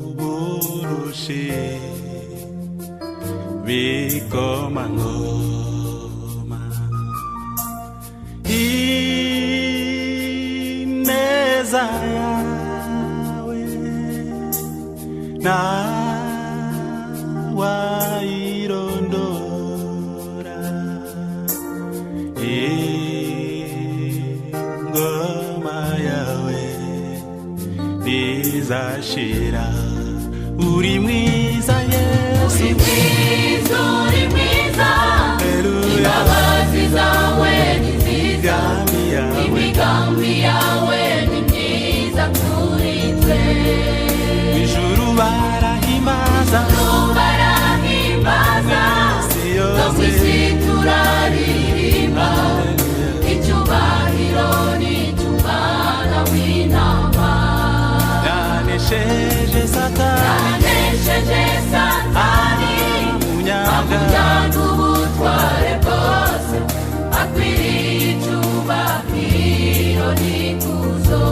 Uburushi bikomangoma ineza yawe nawayirondora ingoma yawe ntizashira. Uri mwiza Yesu, Uri mwiza, uri mwiza, Haleluya. Imbabazi zawe ni nziza, Imigambi yawe imigambi yawe ni myiza kuri twe. Ijuru barahimbaza, Barahimbaza, isi no mu yose isi turaririmba, icyubahiro ni icy'Umwana w'intama. Yanesheje Satani, Yanesheje Satani, munyaga amunyaga ubutware bwose, akwiriye icyubahiro n'ikuzo.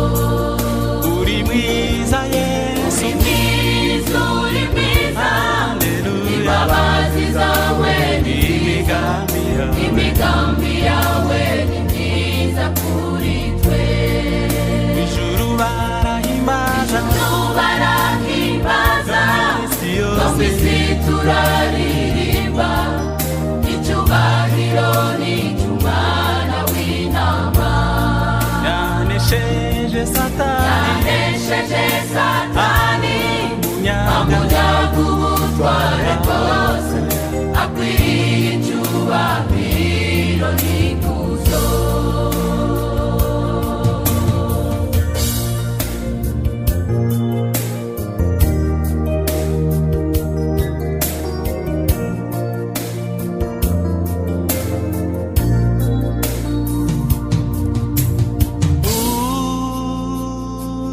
Uri mwiza Yesu, Uri mwiza, uri mwiza, Haleluya. Imbabazi zawe ni nziza, Imigambi yawe imigambi yawe ni myiza kuri twe. Ijuru barahimbaza, Barahimbaza, isi no mu yose isi turaririmba, icyubahiro ni icy'Umwana w'intama. Yanesheje Satani, Yanesheje Satani, munyaga amunyaga ubutware bwose, akwiriye icyubahiro n'ikuzo.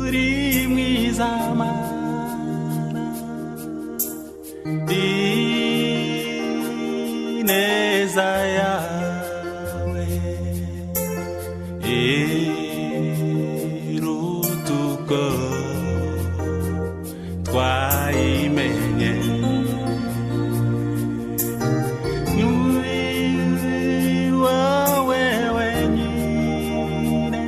Uri mwiza Mana, ineza yawe iruta uko twayimenye. Ni wowe wenyine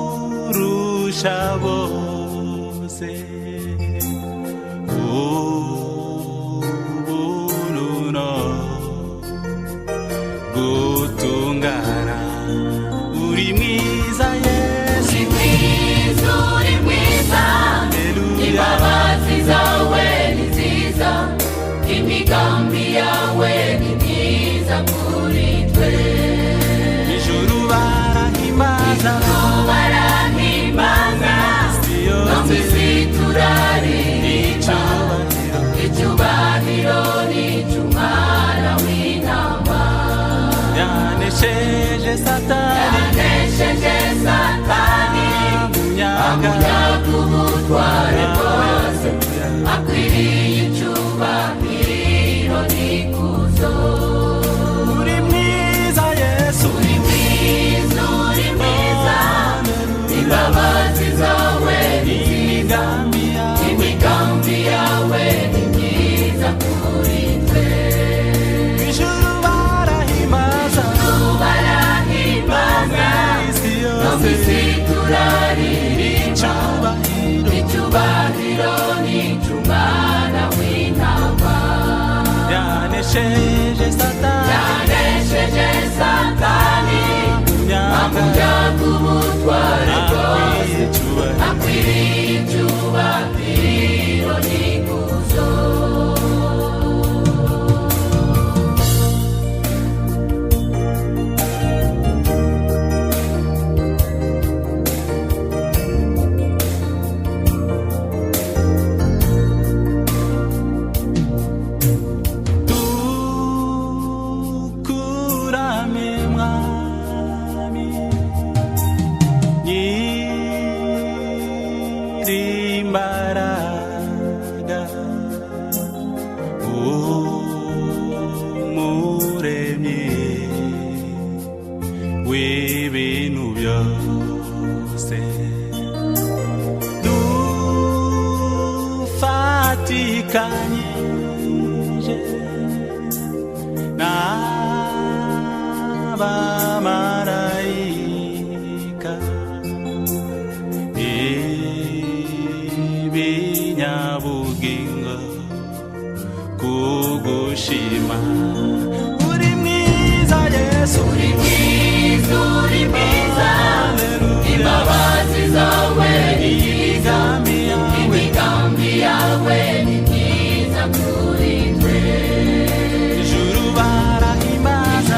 urusha bose ubuntu no gutungana. Uri mwiza Yesu, Uri mwiza, uri mwiza, Haleluya. Imbabazi zawe ni nziza, imigambi yawe ni myiza kuri twe. Ijuru barahimbaza, Barahimbaza, isi no mu yose isi turaririmba, icyubahiro icyubahiro ni icy'Umwana w'intama. Yanesheje Satani, Yanesheje Satani, munyaga amunyaga ubutware bwose, akwiriye icyubahiro n'ikuzo. Uri mwiza Yesu, Uri mwiza, uri mwiza, imbabazi zawe ni nziza, imigambi yawe imigambi yawe ni myiza kuri twe. Ijuru barahimbaza, Barahimbaza, isi no mu yose isi turaririmba, icyubahiro icyubahiro ni icy'Umwana w'intama. Yanesheje Satani, Yanesheje Satani, munyaga amunyaga ubutware bwose, akwiye icyubahiro. Akwiriye icyubahiro n'ikuzo. Tukurame Mwami Nyirimbaraga, Umuremyi w'ibintu byose. Yose dufatikanyije n'abamarayika, ibinyabugingo kugushima. Uri mwiza Yesu. Uri mwiza, uri mwiza. Haleluya. Imbabazi zawe ni nziza. Imigambi yawe. Imigambi yawe ni myiza kuri twe. Ijuru barahimbaza.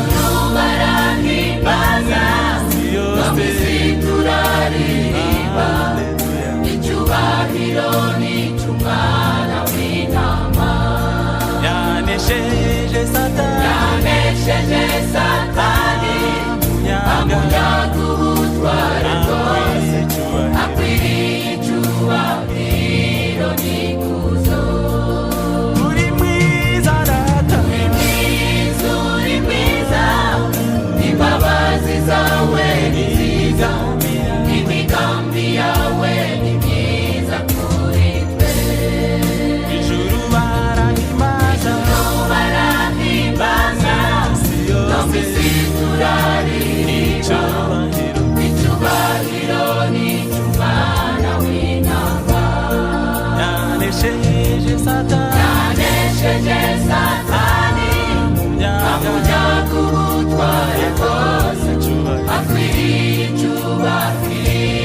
Barahimbaza. Isi No yose. mu isi turaririmba. Haleluya. Icyubahiro ni icy'umwana w'intama. Yanesheje Satani. Yanesheje Satani. Munyaga. Amunyaga ubutware bwose. Icyubahiro. Akwiriye icyubahiro n'ikuzo. Uri mwiza Data. Uri mwiza, uri mwiza. Imbabazi zawe ni nziza. Imigambi yawe ni myiza kuri twe. Ijuru barahimbaza. Barahimbaza. Isi No mu yose. isi turaririmba. Icyubahiro. Icyubahiro ni icy'umwana w'intama. Yanesheje Satani. Yanesheje Satani. Munyaga. Amunyaga ubutware bwose. Icyubahiro. Akwiriye icyubahiro.